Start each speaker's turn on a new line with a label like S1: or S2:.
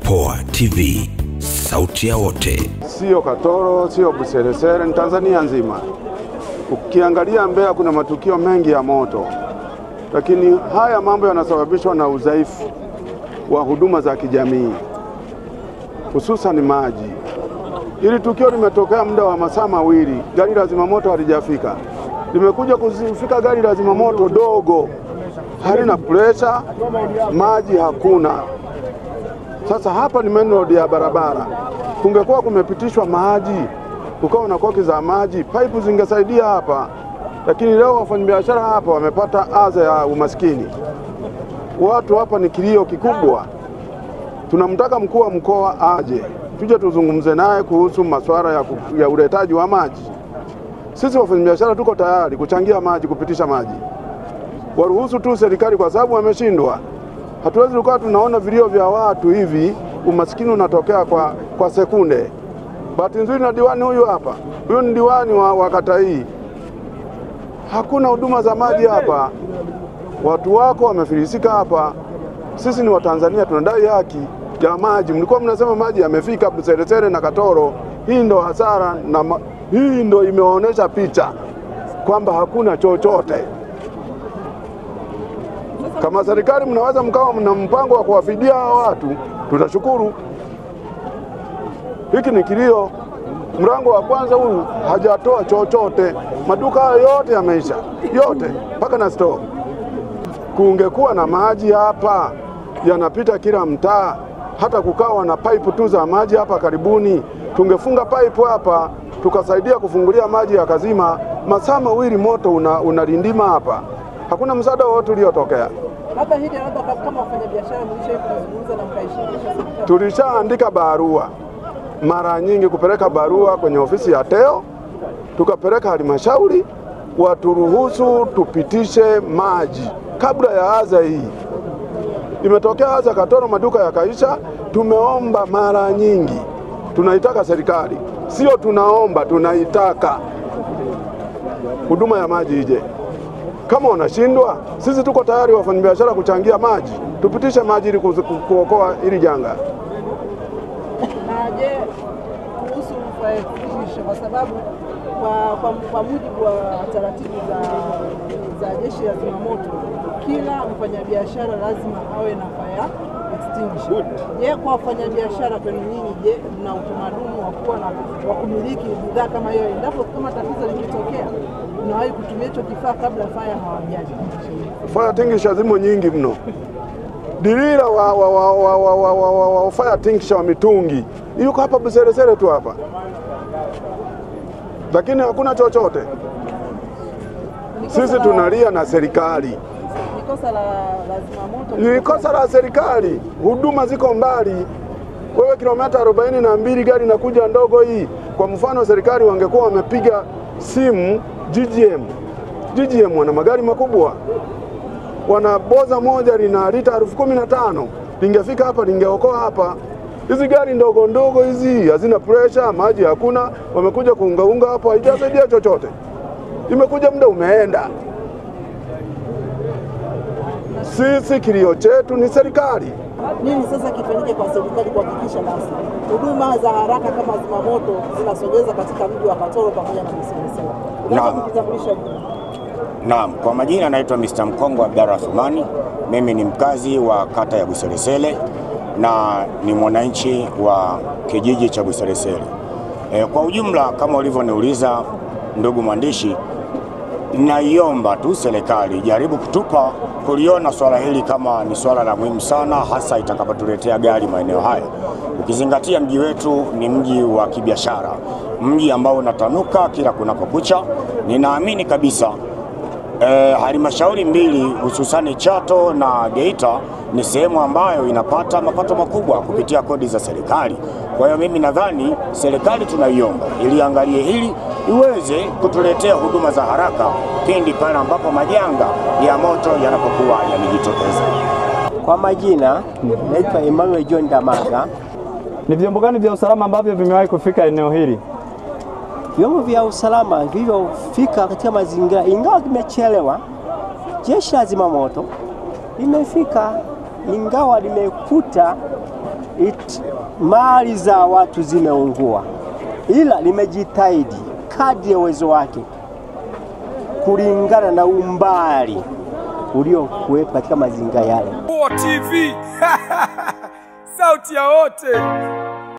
S1: Poa TV, sauti ya wote.
S2: Sio Katoro, sio Buseresere, ni Tanzania nzima. Ukiangalia Mbeya kuna matukio mengi ya moto, lakini haya mambo yanasababishwa na udhaifu wa huduma za kijamii, hususan maji. Ili tukio limetokea muda wa masaa mawili, gari la zimamoto halijafika. Limekuja kufika gari la zimamoto dogo, halina pressure, maji hakuna. Sasa hapa ni main road ya barabara. Kungekuwa kumepitishwa maji, kukawa na koki za maji, pipe zingesaidia hapa. Lakini leo wafanyabiashara hapa wamepata adha ya umaskini. Watu hapa ni kilio kikubwa. Tunamtaka mkuu wa mkoa aje, tuje tuzungumze naye kuhusu masuala ya uletaji wa maji. Sisi wafanyabiashara tuko tayari kuchangia maji, kupitisha maji. Waruhusu tu serikali kwa sababu wameshindwa. Hatuwezi tukawa tunaona vilio vya watu hivi, umaskini unatokea kwa sekunde. Bahati nzuri na diwani huyu hapa. Huyu ni diwani wa kata hii. Hakuna huduma za maji hapa. Watu wako wamefilisika hapa. Sisi ni Watanzania, tunadai haki ya maji. Mlikuwa mnasema maji yamefika Buseresere na Katoro. Hii ndo hasara na hii ndo imeonyesha picha kwamba hakuna chochote. Kama serikali mnaweza mkawa mna mpango wa kuwafidia watu, tutashukuru. Hiki ni kilio. Mlango wa kwanza huyu hajatoa chochote. Maduka yote yameisha, yote mpaka na store. Kungekuwa na maji hapa yanapita kila mtaa, hata kukawa na pipe tu za maji hapa karibuni, tungefunga pipe hapa tukasaidia kufungulia maji ya kazima. Masaa mawili moto unalindima hapa. Hakuna msaada wowote uliotokea.
S3: Labda hili labda kama wafanyabiashara mlishazungumza na mkaishirikisha serikali.
S2: Tulishaandika barua mara nyingi, kupeleka barua kwenye ofisi ya TEO, tukapeleka halmashauri waturuhusu tupitishe maji kabla ya adha hii. Imetokea adha Katoro, maduka yakaisha. Tumeomba mara nyingi, tunaitaka serikali, sio tunaomba, tunaitaka huduma ya maji ije. Kama wanashindwa, sisi tuko tayari wafanyabiashara kuchangia maji, tupitishe maji ili kuokoa ili janga.
S3: Na je, kuhusu fire, kwa sababu kwa mujibu wa taratibu za jeshi la zimamoto, kila mfanyabiashara lazima awe na fire extinguisher. Je, kwa wafanyabiashara kwenu nyinyi, je, mna utamaduni wa kuwa na wa kumiliki bidhaa kama hiyo? Endapo kama tatizo likitokea, unawahi kutumia hicho kifaa kabla fire hawajaja?
S2: Fire extinguisher zimo nyingi mno. Dirira wa fire extinguisher wa mitungi yuko hapa Buseresere tu hapa, lakini hakuna chochote. Sisi tunalia na serikali.
S3: Ni kosa la zimamoto.
S2: Ni kosa la serikali. Huduma ziko mbali. Wewe kilomita 42 gari inakuja ndogo hii. Kwa mfano serikali wangekuwa wamepiga simu GGM. GGM wana magari makubwa. Wana boza moja lina lita 15,000. Lingefika hapa lingeokoa hapa. Hizi gari ndogo ndogo hizi hazina pressure, maji hakuna, wamekuja kuungaunga hapo, haijasaidia chochote. Imekuja muda umeenda. Sisi kilio chetu ni serikali.
S3: Nini sasa kifanyike kwa serikali kuhakikisha basi huduma za haraka kama zimamoto zinasogeza katika mji wa Katoro pamoja na Buseresere?
S4: Naam. Naam, kwa majina naitwa Mr. Mkongo Abdalla Thumani. Mimi ni mkazi wa kata ya Buseresere na ni mwananchi wa kijiji cha Buseresere. Kwa ujumla kama ulivyoniuliza ndugu mwandishi, naiomba tu serikali jaribu kutupa kuliona swala hili kama ni swala la muhimu sana, hasa itakapotuletea gari maeneo haya. Ukizingatia mji wetu ni mji wa kibiashara, mji ambao unatanuka kila kunapokucha. Ninaamini kabisa halmashauri mbili hususani Chato na Geita ni sehemu ambayo inapata mapato makubwa kupitia kodi za serikali. Kwa hiyo mimi nadhani serikali tunaiomba iliangalie hili iweze kutuletea huduma za haraka pindi pale ambapo majanga ya moto yanapokuwa yamejitokeza.
S5: Kwa majina naitwa Emmanuel John Damaga.
S6: Ni vyombo gani vya usalama ambavyo vimewahi kufika eneo hili?
S5: Vyombo vya usalama vilivyofika katika mazingira, ingawa kimechelewa, jeshi la zimamoto limefika, ingawa limekuta Mali za watu zimeungua, ila limejitahidi kadri ya uwezo wake kulingana na umbali uliokuwepo katika mazingira yale.
S7: Poa TV. Sauti ya wote.